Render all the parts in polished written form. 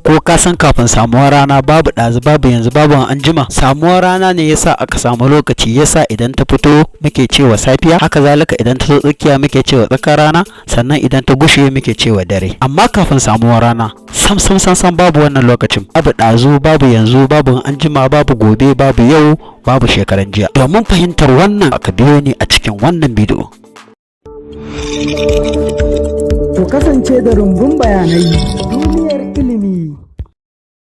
Ko ka san kafin samuwar rana babu ɗazu, babu yanzu, babu anjima? Samuwar rana ne yasa aka samu lokaci, yasa idan ta fito muke cewa safiya, haka zalika idan ta zo tsakiya muke cewa tsakar rana, sannan idan ta gushe muke cewa dare. Amma kafin samuwar rana sam sam sam sam babu wannan lokacin, babu ɗazu, babu yanzu, babu anjima, babu gobe, babu yau, babu shekaran jiya. Domin fahimtar wannan, aka biyo ni a cikin wannan bidiyo. Ku kasance da rumbun bayanai, duniyar ilimi.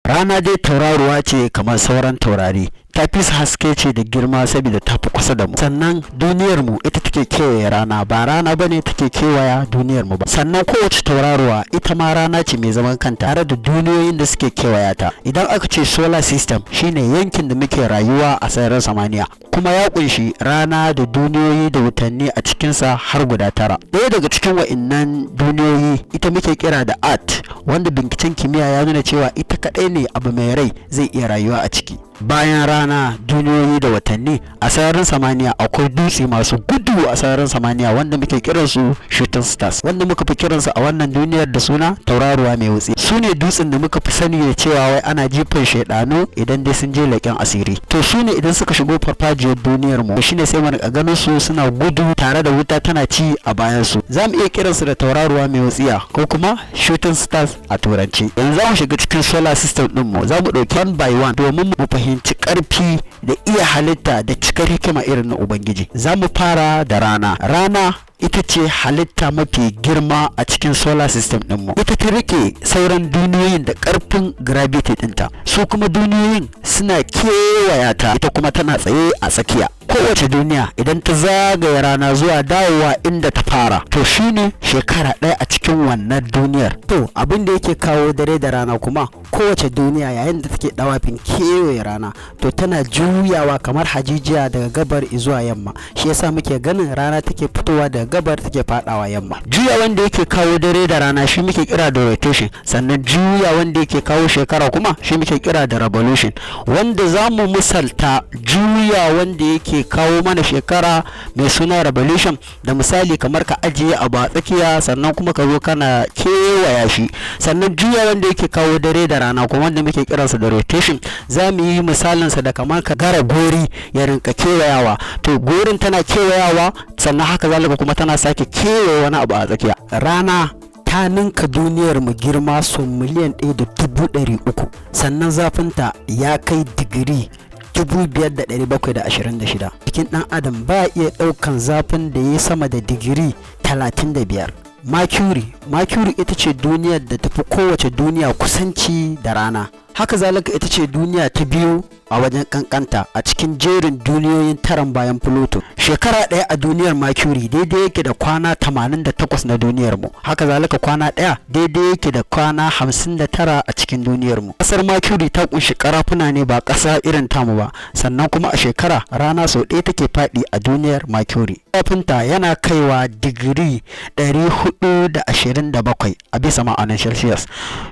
Rana dai tauraruwa ce kamar sauran taurari, ta fi su haske ce da girma saboda ta fi kusa da mu. Sannan duniyar mu ita take kewaye rana, ba rana bane take kewaya duniyar mu ba. Sannan kowace tauraruwa ita ma rana ce mai zaman kanta tare da duniyoyin da suke kewaya ta. Idan aka ce solar system, shine yankin da muke rayuwa a sararin samaniya, kuma ya kunshi rana da duniyoyi da watanni a cikinsa har guda tara. Ɗaya daga cikin wa'innan duniyoyi ita muke kira da Earth, wanda binciken kimiyya ya nuna cewa ita kaɗai ne abu mai rai zai iya rayuwa a ciki. Bayan rana, duniyoyi da watanni, a sararin samaniya akwai dutse masu gudu a sararin samaniya wanda muke kiransu shooting stars, wanda muka fi kiransu a wannan duniyar da suna tauraruwa mai wutsi. Su ne dutsen da muka fi sani da cewa wai ana jifan shaidanu idan dai sun je leƙen asiri. To, su ne idan suka shigo farfajiyar duniyar mu, shine sai mu rika ganin su suna gudu tare da wuta tana ci a bayan su. Za mu iya kiransu da tauraruwa mai wutsiya ko kuma shooting stars a Turanci. Yanzu za mu shiga cikin solar system din mu, za mu ɗauki one by one domin mu fahimci ƙarfi da iya halitta da cikar hikima irin na Ubangiji. Za mu fara da rana. Rana ita ce halitta mafi girma a cikin solar system ɗinmu. Ita ta rike sauran duniyoyin da ƙarfin gravity ɗinta. Su kuma duniyoyin suna kewaya ta, ita kuma tana tsaye a tsakiya. Kowace duniya idan ta zagaye rana zuwa dawowa inda ta fara, to shine shekara ɗaya a cikin wannan duniyar. To, abin da yake kawo dare da rana kuma, kowace duniya yayin da take dawafin kewaye rana, to tana juyawa kamar hajijiya daga gabar zuwa yamma. Shi yasa muke ganin rana take fitowa daga gabar take fadawa yamma. Juya wanda yake kawo dare da rana shi muke kira da rotation. Sannan juya wanda yake kawo shekara kuma shi muke kira da revolution, wanda za mu misalta juya wanda yake kawo mana shekara mai suna revolution da misali kamar ka ajiye abu a tsakiya, sannan kuma ka zo kana kewaya shi. Sannan juya wanda yake kawo dare da rana kuma, wanda muke kiransa da rotation, za mu yi misalinsa da kamar ka gara gori ya rinka kewayawa. To, gorin tana kewayawa, sannan haka zalika kuma tana sake kewaye wani abu a tsakiya. Rana ta ninka duniyar mu girma sau 1,300,000, sannan zafinta ya kai digiri 5726. Jikin ɗan adam ba iya ɗaukan zafin da ya sama da digiri 35. Mercury. Mercury ita ce duniyar da tafi kowace duniya kusanci da rana. Haka zalika ita ce duniya ta biyu a wajen kankanta a cikin jerin duniyoyin taran bayan Pluto. Shekara ɗaya a duniyar Mercury daidai yake da kwana 88 na duniyar mu. Haka zalika kwana ɗaya daidai yake da kwana 59 a cikin duniyar mu. Ƙasar Mercury ta kunshi karafuna ne, ba ƙasa irin tamu ba. Sannan kuma a shekara rana sau ɗaya take faɗi a duniyar Mercury. Zafinta yana kaiwa digiri 427 a bisa ma'aunin Celsius.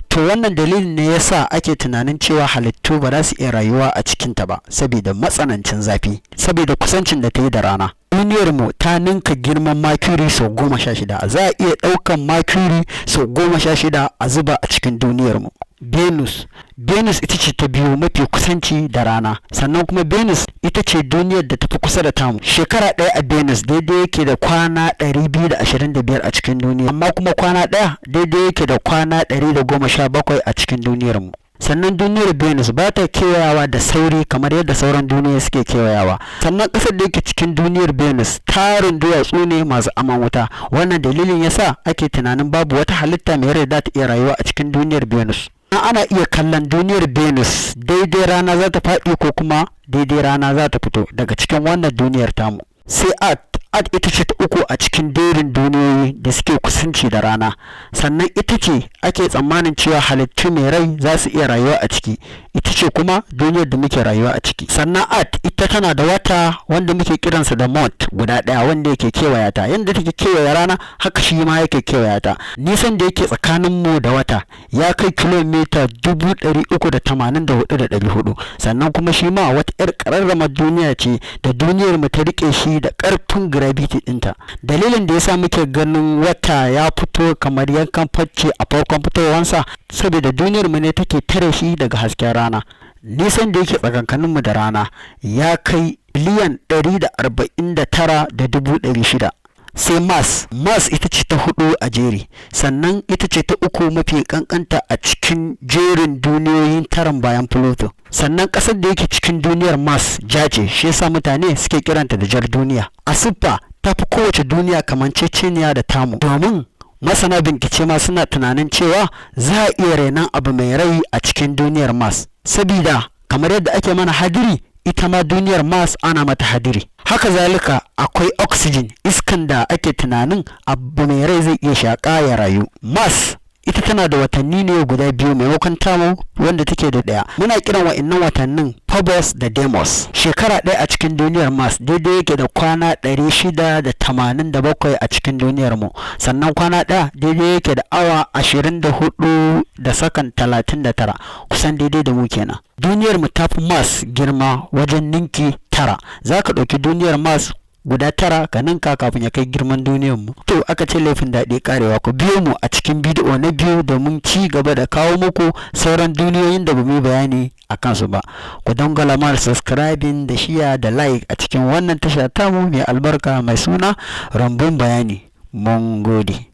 To, wannan dalilin ne yasa ake tunanin cewa halittu ba za su iya rayuwa a cikinta ba saboda matsanancin zafi, saboda kusancin da ta yi da rana. Duniyar mu ta ninka girman Mercury sau 16. Za a iya ɗaukan Mercury sau 16 a zuba a cikin duniyar mu. Venus. Venus ita ce ta biyu mafi kusanci da rana, sannan kuma Venus ita ce duniyar da tafi kusa da tamu. Shekara ɗaya a Venus daidai yake da kwana 225 a cikin duniya, amma kuma kwana ɗaya daidai yake da kwana 117 a cikin duniyar mu. Sannan duniyar Venus ba ta kewayawa da sauri kamar yadda sauran duniya suke kewayawa. Sannan ƙasar da yake cikin duniyar Venus tarin duwatsu ne masu aman wuta. Wannan dalilin yasa ake tunanin babu wata halitta mai rai da ta iya rayuwa a cikin duniyar Venus. Ana iya kallon duniyar Venus daidai rana za ta faɗi ko kuma daidai rana za ta fito daga cikin wannan duniyar tamu. Sai Earth. Earth ita ce ta uku a cikin jerin duniyoyi da suke kusanci da rana, sannan ita ce ake tsammanin cewa halittu mai rai za su iya rayuwa a ciki. Ita ce kuma duniyar da muke rayuwa a ciki. Sannan Earth ita tana da wata wanda muke kiransa da moon guda ɗaya, wanda yake kewaya ta. Yanda take kewaya rana, haka shi ma yake kewaya ta. Nisan da yake tsakanin mu da wata ya kai kilomita 384,400. Sannan kuma shi ma wata 'yar ƙararramar duniya ce da duniyar mu ta rike shi da ƙarfin gravity ɗinta. Dalilin da yasa muke ganin wata ya fito kamar yankan farce a farkon fitowansa, saboda duniyar mu ne take tare shi daga hasken rana. Nisan da yake tsakankanin mu da rana ya kai 149,600,000. Sai Mars. Mars ita ce ta hudu a jeri, sannan ita ce ta uku mafi kankanta a cikin jerin duniyoyin taran bayan Pluto. Sannan ƙasar da yake cikin duniyar Mars ja ce, shi yasa mutane suke kiranta da jar duniya. A siffa ta fi kowace duniya kamanceceniya da tamu, domin masana bincike ma suna tunanin cewa za a iya renon abu mai rai a cikin duniyar Mars, sabida kamar yadda ake mana hadiri, ita ma duniyar Mars ana mata hadiri. Haka zalika akwai oxygen, iskan da ake tunanin abu mai rai zai iya shaƙa ya rayu. Mars ita tana da watanni ne guda biyu maimakon tamu wanda take da ɗaya. Muna kiran wa'innan watannin Phobos da Deimos. Shekara ɗaya a cikin duniyar Mars daidai yake da kwana 687 a cikin duniyar mu. Sannan kwana ɗaya daidai yake da awa 24 da sakan 39, kusan daidai da mu kenan. Duniyar mu tafi Mars girma wajen ninki tara. Za ka ɗauki duniyar Mars guda tara ka ninka kafin ya kai girman duniyar mu. To, aka ce laifin daɗi karewa. Ku biyo mu a cikin bidiyo na biyu domin ci gaba da kawo muku sauran duniyoyin da bamu yi bayani a kansu ba. Ku dangala mana subscribing da share da like a cikin wannan tasha tamu mai albarka mai suna Rambun Bayani. Mun gode.